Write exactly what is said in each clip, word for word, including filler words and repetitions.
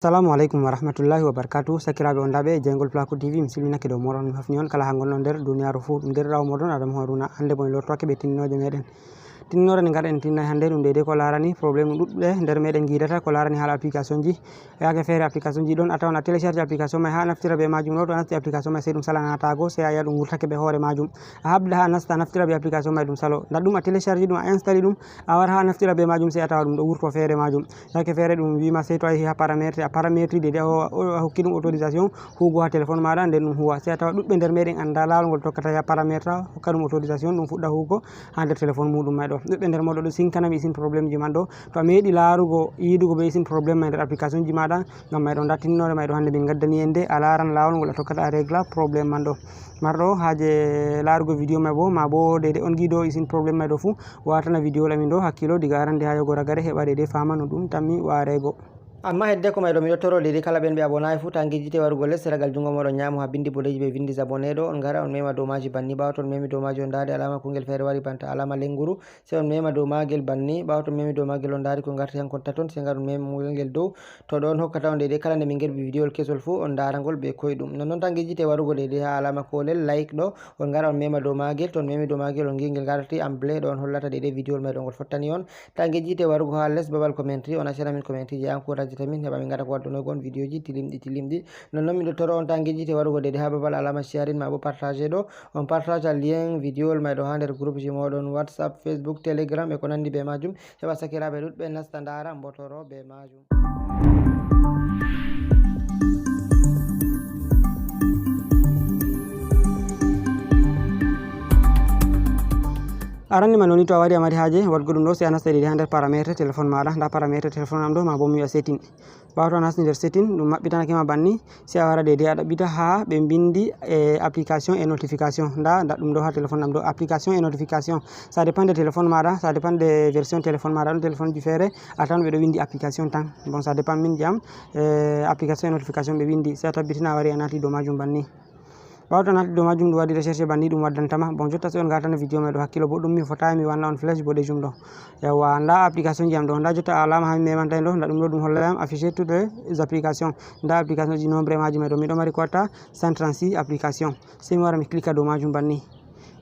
Assalamu aleykum wa rahmatullahi wa barakatuh. Sakiraaɓe on daaɓe e jeyngol Placo T V, mi silminake dow mooɗon, mi hofni on kala haa ngonɗon nder duniyaaru fuu. Ɗum deerɗiraawo mooɗon Adama Haruna. Hannde bo mi lortoake bee tinndinooje meeɗen. Tinndinoore nde ngaɗen tinnay hannde ɗum deydey ko laarani problème ɗuuɗɗe nder meeɗen ngiidata ko laarani haala application ji. Yaake feere application ji ɗon a tawan a télécharge application may haa a naftira bee maajum ɗo. To a nasti application may sey ɗum sala naataago, sey a yi'a ɗum wurtake bee hoore maajum. A haɓda haa a nasta a naftira bee application may ɗum salo. Nda ɗum a télécharge ɗum a installe ɗum, a wara haa a naftira bee maajum sey a tawa ɗum ɗo wurto feere maajum. Yaake feere ɗum wi'ma sey to a yehi haa paramétrie, a paramétrie deydey a ho-, a hokki ɗum autorisation huugo haa téléphone maaɗa nden ɗum huuwa. Sey a tawa ɗuuɗɓe nder meeɗen anndaa laawol ngol tokkata haa paramétrie hokka ɗum autorisation ɗum fuɗɗa huugo haa nder téléphone muuɗum may ɗo. Ɗuuɗɓe nder mooɗon ɗo sinkana mi isin problème ji man ɗo. To a meeɗi laarugo, yiidugo bee isin problème may nder application ji maaɗa, ngam may ɗo nda tinndinoore may ɗo hannde min ngaddani en nde, a laaran laawol ngol a tokkata a régla problème man ɗo. Marɗo haaje laarugo vidéo may bo, maa bo deydey on giido isin problème may ɗo fuu, waatana vidéo amin ɗo hakkilo diga arande haa yahugo ragare heɓa deydey faama no ɗum tammi waareego. Amma heddeko may ɗo, miɗo toro deydey kala ɓen ɓe abonaay fuu, ta ngejjite warugo les ragal junngo mooɗon nyaamo haa binndi boɗeeji ɓe winndi abonné ɗo, on ngara on mema dow maaji banni. Ɓaawo ton memi dow maaji on ndaari alaama kungel feere wari banta alaama lennguru, sey on mema dow maagel banni. Ɓaawo ton memi dow maagel on ndaari ko ngarti hankon taton, sey ngar on mema ngel dow. To ɗo on hokkata on deydey kala nde min ngerbi vidéowol kesol fuu, on ndaara ngol bee koyɗum. Nonnon ta ngejjite warugo deydey haa alaama koolel like ɗo, on ngara on mema dow maagel. To on memi dow maagel on ngi'i ngel ngarti en bleu ɗo on hollata deydey vidéowol may ɗo ngol fottani on. Ta ngejjite warugo haa les babal commentary, on accana min commentary je encourageta min heɓa min ngaɗa ko waddunoygo on vidéoji tilimɗi tilimɗi. Nonnon miɗo toro on ta ngejjite warugo deydey haa babal alaama sharing maa bo partage ɗo, on partage lien vidéowol may ɗo haa nder groupe ji mooɗon WhatsApp, Facebook, Telegram e ko nanndi bee maajum, heɓa sakiraaɓe ɗuuɗɓe nasta ndaara, mbotoro bee maajum. Aranni man woni to a wari a mari haaje waɗgo ɗum ɗo, sey a nasta deydey haa nder paramétre téléphone maaɗa. Nda paramétre téléphone am ɗo, maa bo mi wi'a setting. Ɓaawo to a nasti nder setting, ɗum maɓɓitanake ma banni, sey a wara deydey a ɗaɓɓita haa ɓe mbinndi, eh, application et notification. Nda, nda ɗum ɗo haa téléphone am ɗo, application et notification. Ça dépend de téléphone maaɗa, ça dépend de version téléphone maaɗa. Ɗon téléphone ji feere a tawan ɓe ɗo winndi application tan. Bon, ça dépend min jam, eh, application et notification ɓe winndi. Sey a tabbitina a wari a naati dow maajum banni. Ɓaawo to a naati dow maajum ɗum waɗi recherche banni ɗum waddanta ma. Bon, jotta sey on ngartana vidéo may ɗo hakkilo bo ɗum mi fotaay mi wanna on flèche boɗejum ɗo. Yawwa, nda application ji am ɗo. Nda jotta alaama haa mi memantay ɗo, nda ɗum ɗo ɗum hollay am afficher toutes les applications. Nda application ji nombre maaji may ɗo. Miɗo mari ko watta cent trente-six application. Sey mi wara mi cliquea dow maajum banni.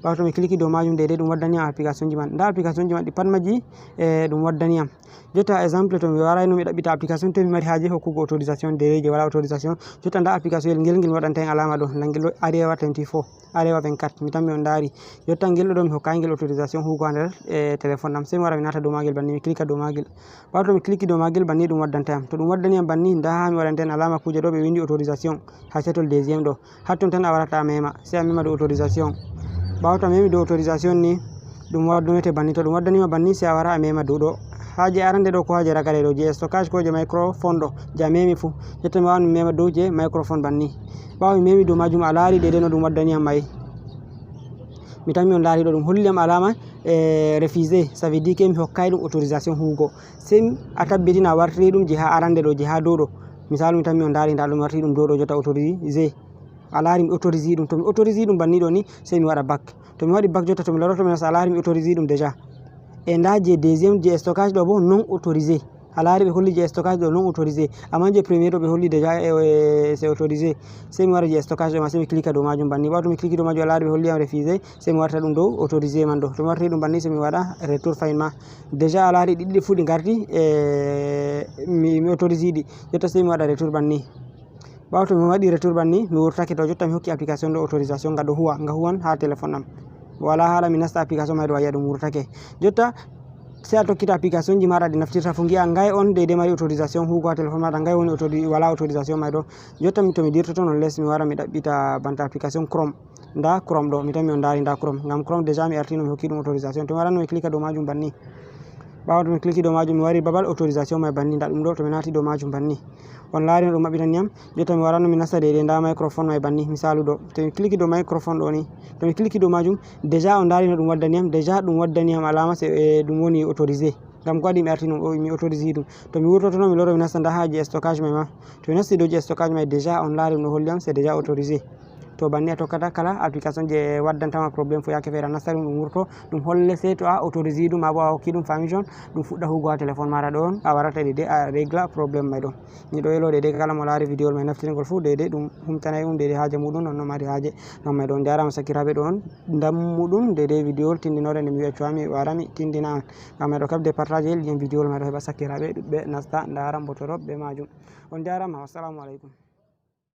Ɓaawo to mi cliquei dow maajum deydey ɗum waddani am application ji man. Nda application ji man ɗi pat maaji, eh, ɗum waddani am. Jotta exemple to mi warayno mi ɗaɓɓita application to mi mari haaje hokkugo autorisation deydey je walaa autorisation. Jotta nda application ngel ngel mi waɗanta en alaama ɗo. Nda ngel ɗo Arewa twenty-four, Arewa vingt-quatre. Mi tammi on ndaari. Jotta ngel ɗo ɗo mi hokkaay ngel autorisation huugo haa nder, eh, téléphone am. Sey mi wara mi naata dow maagel banni mi cliquea dow maagel. Ɓaawo to mi cliquei dow maagel banni ɗum waddanta am. To ɗum waddani am banni nda haa mi waɗanta en alaama kuuje ɗo ɓe winndi autorisation. Haa setol deuxième ɗo. Hatton tan a warata a mema, sey a mema dow autorisation. Ɓaawo to a memi dow autorisation ni, ɗum waddanoyte banni. To ɗum waddani ma banni, sey a wara a mema dow ɗo. Haaje arande ɗo ko haaje ragare ɗo, je stockage ko je microphone ɗo, je a memi fuu. Jotta mi waawan mi mema dow je microphone banni. Ɓaawo mi memi dow maajum, a laari deydey no ɗum waddani am may. Mi tammi on laari ɗo, ɗum holli am alaama, eh, refusé, ça veut dire que mi hokkaay ɗum autorisation huugo. Sey a tabbitina a wartiri ɗum je haa arande ɗo, je haa dow ɗo. Misaalu, mi tammi on ndaari nda ɗum mi wartiri ɗum dow ɗo, jotta autorisé. A laari mi autorisé ɗum. To mi autorisé ɗum banni ɗo ni, sey mi waɗa back. To mi waɗi back jotta to mi loroto mi nasta, a laari mi autorisé ɗum déjà. E nda je deuxième, je stockage ɗo bo non autorisé. A laari ɓe holli je stockage ɗo non autorisé. Amma je premier ɗo ɓe holli déjà, e, e, c'est autorisé. Sey mi wara je stockage ɗo ma, sey mi cliquea dow maajum banni. Ɓaawo to mi cliquei dow maajum, a laari ɓe holli am refusé. Sey mi warta ɗum dow autorisé man ɗo. To mi warti ɗum banni, sey mi waɗa retour fayin ma. Déjà a laari ɗiɗi fuu ɗi ngarti, e, mi, mi autorisé ɗi. Jotta sey mi waɗa retour banni. Ɓaawo to mi waɗi retour banni, mi wurtake to jotta mi hokki application ɗo autorisation nga ɗo huwa, nga huwan haa téléphone am. Walaa haala mi nasta application may ɗo a yi'a ɗum wurtake. Jotta sey a tokkita application ji maaɗa ɗi naftirta fuu ngi'a ngay on deydey mari autorisation huugo haa téléphone maaɗa, ngay woni autori-, walaa autorisation may ɗo. Jotta mi to mi dirtoto non les mi wara mi ɗaɓɓita banta application Chrome. Nda Chrome ɗo, mi tammi on ndaari nda Chrome. Ngam Chrome déjà mi artino mi hokki ɗum autorisation. To mi waranno mi cliquea dow maajum banni. Ɓaawo to mi cliquei dow maajum, mi wari babal autorisation may banni, nda ɗum ɗo, to mi naati dow maajum banni. On laari no ɗum maɓɓitani am, jotta mi waranno mi nasta deydey nda microphone may banni, misaalu ɗo. To mi cliquei dow microphone ɗo ni, to mi cliquei dow maajum, déjà on ndaari no ɗum waddani am, déjà ɗum waddani am alaama se, eh, ɗum woni autorisé. Ngam ko waɗi mi arti ɗum, o, mi autorisé ɗum. To mi wurtoto no mi loro mi nasta nda haa je stockage may ma. To mi nasti dow je stockage may déjà on laari ɗum ɗo holli am c'est déjà autorisé. To banni a tokkata kala application je waddantama problème fo yake feere a nasta ɗum ɗum wurto ɗum holle sey to a autorisé ɗum ma bo a hokki ɗum permission ɗum fuɗɗa hugo ha téléphone maɗa ɗon a warata ɗe de a régla problème may ɗon. Mi ɗo yelo dede kala mo laari vidéo may naftirgol fuu dede ɗum humtanay ɗum dede haaje muɗum non no mari haaje non may ɗon jarama sakiraɓe ɗon ndammuɗum dede vidéo tindinore nde mi wiya cuwami warami tindina on ngam meɗo kabde partage lien vidéo meɗo heɓa sakiraɓe ɗuɓɓe nasta ndara mbotoro be majum. On jarama, wassalamu aleykum.